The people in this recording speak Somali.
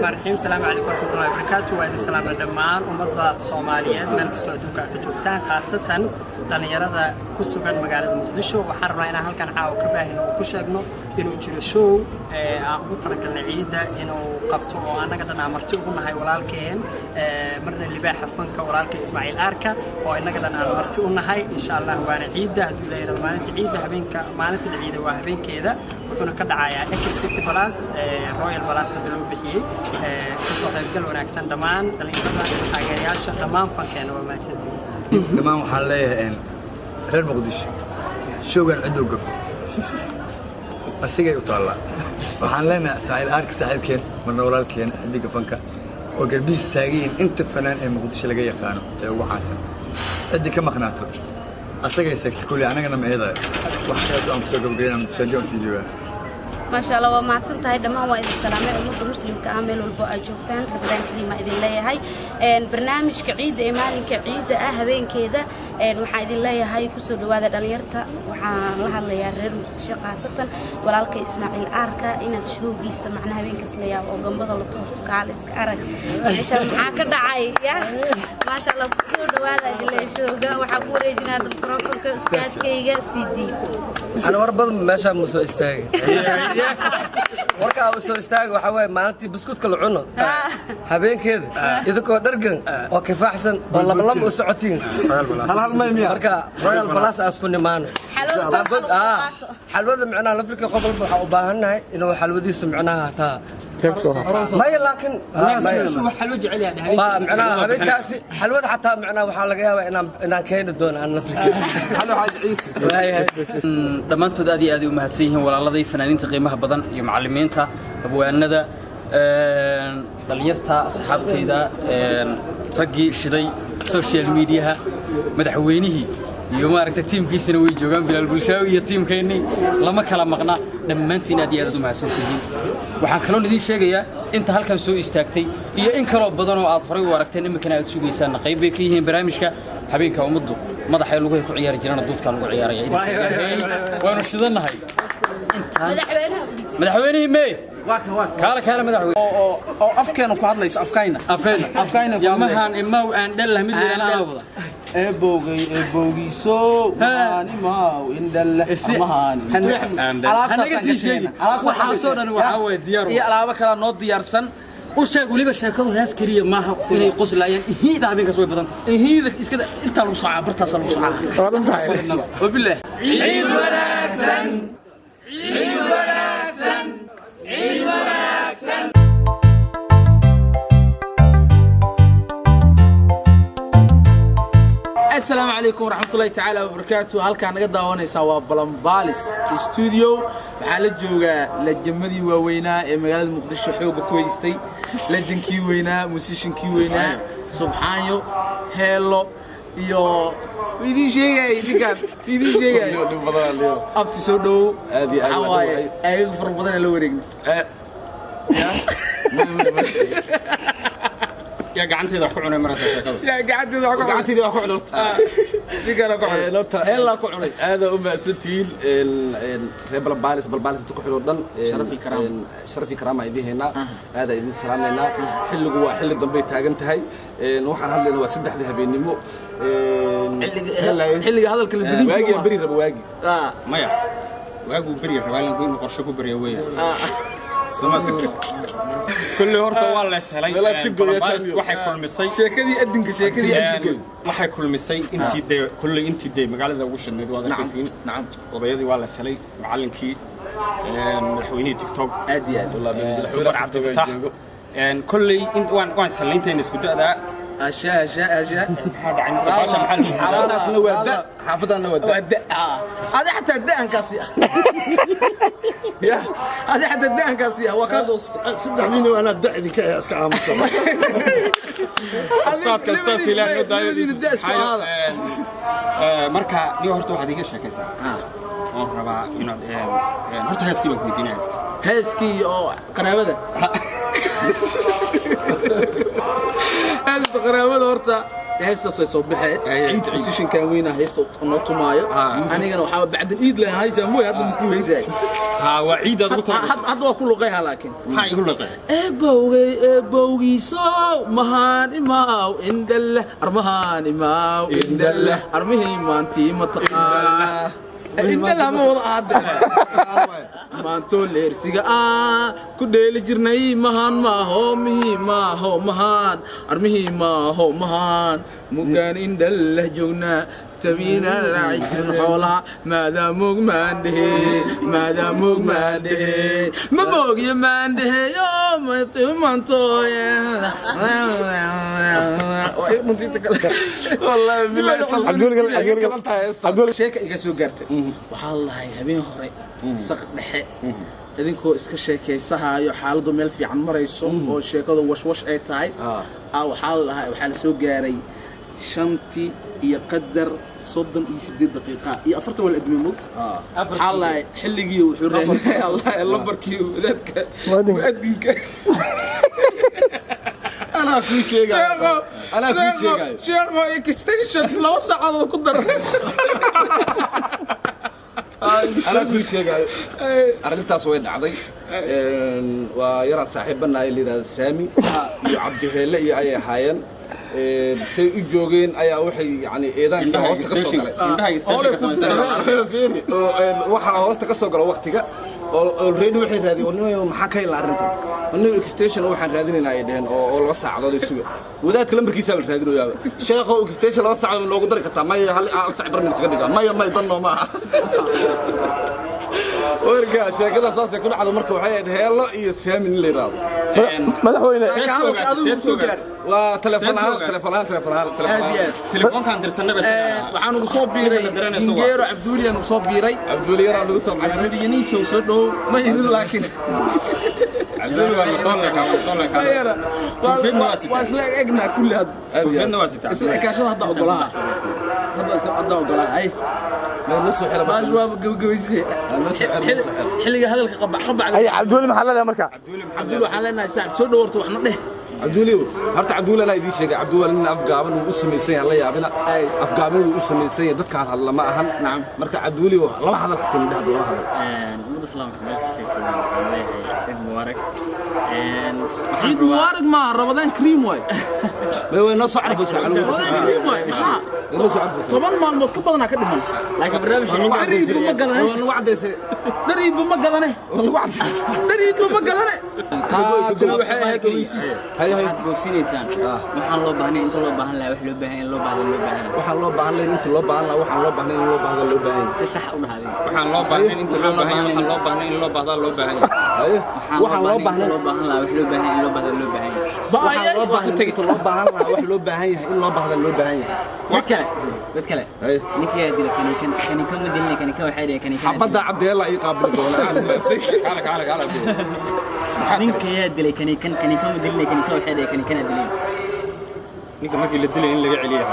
Raxmaan raxiim. Asalaamu calaykum waraxmatullahi wabarakaatu. Waa idin salaamna dhammaan ummadda Soomaaliyeed meel kastoo adduunka aad ka joogtaan, khaasatan dhallinyarada ku sugan magaalada Muqdisho. Waxaan rabnaa inaan halkan caawa ka baahino oo ku sheegno inuu jiro show aan ugu talagalnay ciidda inuu qabto oo annaga dhan aan marti ugu nahay walaalkeen, marna libaaxa fanka, walaalka Ismaaciil Aarka, oo innaga dhan aan marti u nahay, insha Allah. Waana ciidda hadduu Ilaah yidhahdo, maalinta ciidda, habeenka maalinta la ciida waa habeenkeeda. Wuxuuna ka dhacayaa Ex City Palace, Royal Palace hadda loo bixiyey. Kasoo qaybgal wanaagsan dhammaan dhallinyarada, taageerayaasha dhammaan fankeena. Waa mahadsantihiin. Dhammaan waxaan leeyahay reer Muqdisho, showgan cidduu gafo asigay u taallaa. Waxaan leenahay Ismaaciil Aarka, saaxiibkeen, marna walaalkeen, xidiga fanka oo garbihiis taagan inta fanaan ee Muqdisho laga yaqaano ee ugu caansan, ciddii ka maqnaato asagay seegtay kulli, annagana ma eedayo. Wax kaleeto aan kusoo gabagaynaa mutashajo aan sii dhiibaa. Maasha Allah, waa mahadsan tahay. Dhammaan waa idin salaamay ummadda muslimka ah meel walbo aad joogtaan. Ramadaan kariima idin leeyahay. Barnaamijka ciidda ee maalinka ciidda ah habeenkeeda waxaan idin leeyahay kusoo dhawaada dhalinyarta. Waxaan la hadlayaa reer Muqdisho, khaasatan walaalka Ismaaciil Aarka, inaad showgiisa macnaha habeenkaas la yaabo oo gambada la tuurto, kaal iska arag meesha maxaa ka dhacay. Ya maasha Allah, kusoo dhawaada idin leeyahay showga. Waxaa ku wareejinaa mikrofonka ustaadkayga CD. Ana war badan meeshaan mu soo istaagay. Warka aan soo istaagay waxaa waaye maalintii buskuudka la cuno habeenkeeda, idinkoo dhargan oo kifaaxsan oo labalaba u socotiin. Hal hal may miya? Marka Royal Palace aan isku nimaano. Xalwada micnaha lafirka qof walba waxaa u baahannahay inuu xalwadiisa micnaha hataa maya, laakiin xalwo jecel yahay. Waa micnaha habeenkaasi xalwada xataa micnaha waxaa laga yaabaa inaan keeni doono aan lafirka. Dhammaantood aad iyo aad ay u mahadsan yihiin walaaladay fanaaniinta qiimaha badan iyo macallimiinta, abwaanada, dhalinyarta, asxaabtayda, raggii shiday social mediaha, madaxweynihii iyo maaragtay tiimkiisina way joogaan, Bilaal Bulshaawi iyo tiimkeennii lama kala maqna. Dhammaantiin aad iyo aad u mahadsantihiin. Waxaan kaloon idiin sheegayaa inta halkan soo istaagtay iyo in kaloo badan oo aad horay u aragteen, iminkana aad sugaysaan, qayb bay ka yihiin barnaamijka habeenka. Ummaddu madaxay lugahay ku ciyaari jiraan, duudkaa lagu ciyaaraya, waanu shidannahay. Madaxweynihii mee? Kaala kaala madaxweyne. Oo afkeena ku hadlaysa, afkayna. Afkayna. Afkayna ku hadlaysa. Yamahan imaw aan dhallah mid leeyahay anaa wada. Eebowgay eebowgiiso maanimaw indhalle amahaani. Hanaga sii sheegi waxaasoo dhan, waxaa waye diyaar iyo alaabo kalaa noo diyaarsan. U sheeg weliba sheekadu hees keliya maaha inay qoslayaan, ihiida habeenkaas way badan tahay. Ihiida iska intaa lagu socaa, bartaasa lagu socaa, wabilah. Ciid wanaagsan, ciid wanaagsan, ciid wanaagsan. Asalaamu calaykum waraxmatullahi tacaala wabarakaatu. Halkaa naga daawanaysaa waa Balambalis Studio. Waxaa la joogaa lajamadii waaweynaa ee magaalada Muqdisho xoogga ku haystay, lajankii weynaa, musishankii weynaa, Subxaanyo Heelo iyo idiin sheegay ninkaan idiin sheegay. Abti, soo dhowow. Waxaa waaye ayaga fara badan la wareegna. Yaa gacanteeda wax ku cunay marasa sheekada? Yaa gacanteeda wax ku gacanteeda wax ku cunay? Ninkaan ku cunay, heellaa ku cunay. Aad u mahadsantihiin reer Balbaalis, Balbaalis inta ku xidho dhan. Sharaf iyo karaamo. Sharaf iyo karaama idiin haynaa, aad idin salaamaynaa. Xilligu waa xilli dambey taagan tahay, waxaan hadlayna waa 3-dii habeennimo. Xilliga hadalka la badin. Waagi aan beri rabo waagi. Maya, waaguu berya rabaa inuu qorshe ku berya weya. Kulli horta waa lees helay. Waxay kulmisay sheekadii adinka, sheekadii adinka. Waxay kulmisay intii dee kulli intii dee magaalada ugu shidnayd, waad arkaysiin. Odayadii waa lees helay, macallinkii, madaxweynihii TikTok, aad iyo aad, Subar Cabdifataax. Kolley waan sallaynteena isku da'daa. Asha asha asha. Maxaa dhacay? Baasha maxaa lagu Xaafadaasna waa da, xaafadaasna waa da. Waa da. Adi xataa da'ankaasi ah ya, adi xataa da'ankaasi ah waa kaa doos. Saddexdiina anaa da idinka eh, iska aamusa. Ustaadka, ustaadka ilaah noo daayo. Labadiina da isku ahaada. Marka niyo horta waxaad iiga sheekaysaa oon rabaa inaad horta heeskii baan ku weydiinaya, heeskii. Heeskii oo qaraabada, heesta qaraabada horta. Heestaas way soo baxee. Musiciankan weynaa heesta noo tumaayo. Anigana waxaa bacdan iid leh haysaa mooy, hadda makuu heysay. Ha, waa ciid aad ugu talagashay. Hadda waa ku luqayha laakiin. Maxaa igu luqay? Eebowgay eebowgiisow mahaan imaaw indhalle, armahaan imaaw indhalle, armihii maantii mataqaa indhalle ma wada aade maantoo leersiga ah ku dheeli jirnay, mahaan maaho mihii maaho mahaan armihii maaho mahaan mugaan indhalleh joognaa tabiina raaci jirin xoolaha, maadaa moog maandhehe, maadaa moog maandhehe, ma moogiyo maandheheyo maantooye. Sheeka iga soo gaartay waxaa la lahay habeen hore saq dhexe, idinkoo iska sheekaysahaayo, xaaladdu meel fiican marayso oo sheekadu washwash ay tahay, waxaa la lahay waxaa la soo gaaray 5:38 waa la admay moogta. Waxaa lahay xilligii wuxuu raadinaya Allah lambarkii wadaadka mu'adinka. Anaa kuu sheegayo, anaa kuu sheegayo. Sheekho, extension 2 saacadood ku dar. Anaa kuu sheegayo, arrintaas way dhacday. Waa yaraan saaxiibanahay la yidhahda Saami iyo Cabdiheelle iyo ayay ahaayeen, say u joogeen ayaa waxay yani eedaankii hoosta ka soo galay. Waxaa hoosta ka soo gala waqtiga oo already waxay raadiyeen oo nimayo maxaa ka helna arrintan, aniga extension waxaan raadinaynaa ay dheheen oo 2 saacadood ay suga, wadaadka lambarkiisaa la raadinayaaba. Sheekhow, extension 2 saacadood loogu dari kartaa? Maya, hal sac barmil kaga dhigaa. Maya, may dan noo maaha. Warka sheekada saasay ku dhacdo. Marka waxay ahayd Heello iyo Saami nin la yidhaahdo. Madaxweyne. Waa telefoon ahaan, telefoon ahaan, telefoon ahaan, telefoon Aad iyo ahaan. aad. Telefoonkaan dirsanaba. Waxaan ugu soo biiray Ingeero Cabduuliyaan ugu soo biiray. Cabduuli yaraa lagu soo biiray. Cabduuli Yaniisow, soo dhowow. Ma irid laakiin. Cabduuli waa lasoo leekaa, waa lasoo leekaa. Koofiyadna waa sitaa. Waa isla egnaa kulli hadda. Koofiyadna waa sitaa. Isla ekaashada hadda ogolaa, hadda hadda ogolaa ay baash waaba gabagabaysay xilliga hadalka qabac qabacda. Ay Cabdiweli, maxaa leedahay marka? Cabduuli waxaan leenahay, saaxib, soo dhowarto, waxna dheh. Cabduuli, horta Cabduuli anaa idiin sheegay. Cabduuli nin afgaaban uu u samaysan yahay, la yaabina. Afgaaban uu u samaysan yahay, dadkaan hadla ma ahan. Marka Cabduuli laba hadal xataa ma dhahdo, laba hadal. Ummadda islaamka meel kastay joogaan waxaan leeyahay ciid mubaarak. Ciid mubaarak ma Ramadaan kariim waay. Way noo soo carfaysaa. Ramadaan kariim waay, maxaa noo soo carfaysaa? 10 maalmood ka badanaa ka dhiman. Laakiin barnaamijka Dhar iidba ma gadane. Waa nagu cadaysay. Dhar iidba ma gadane. Waa nagu cadaysay. Dhar iidba ma gadane. Taasina waxay ahayd ogeysiis. Waxaad goobsinaysaan waxaan loo baahnay inta loo baahan lahaa, wax loo baahan in loo baahdo loo baahan yahay. Waxaan loo baahan lahayn inta loo baahan lahaa, waxaan loo baahnayn in loo baahda loo baahan yahay. Si sax u dhahdeen. Waxaan loo baahnayn inta loo baahan yahay, waxaan loo baahnayn in loo baahdaa loo baahan yahay. Waxaan loo baahnayn inta loo baahan lahaa, wax loo baahan in loo baahdo loo baahan yahay. Waxaan loo baahnayn inta loo baahan lahaa, wax loo baahan yahay in loo baahda loo baahan yahay. Mid kale, mid kale, ninkii yaa dilay kaniikan, kaniikan ma dilin, kaniikan waxay dhihay kaniikan. Xabadda Cabdiheella ii qaabili doona. Kaala, kaala, kaala. Ninka yaa dilay kaniikan, kaniikan ma dilin, kaniikan waxay dhihay kaniikan dilay. Ninka markii la dilay in laga celiyo.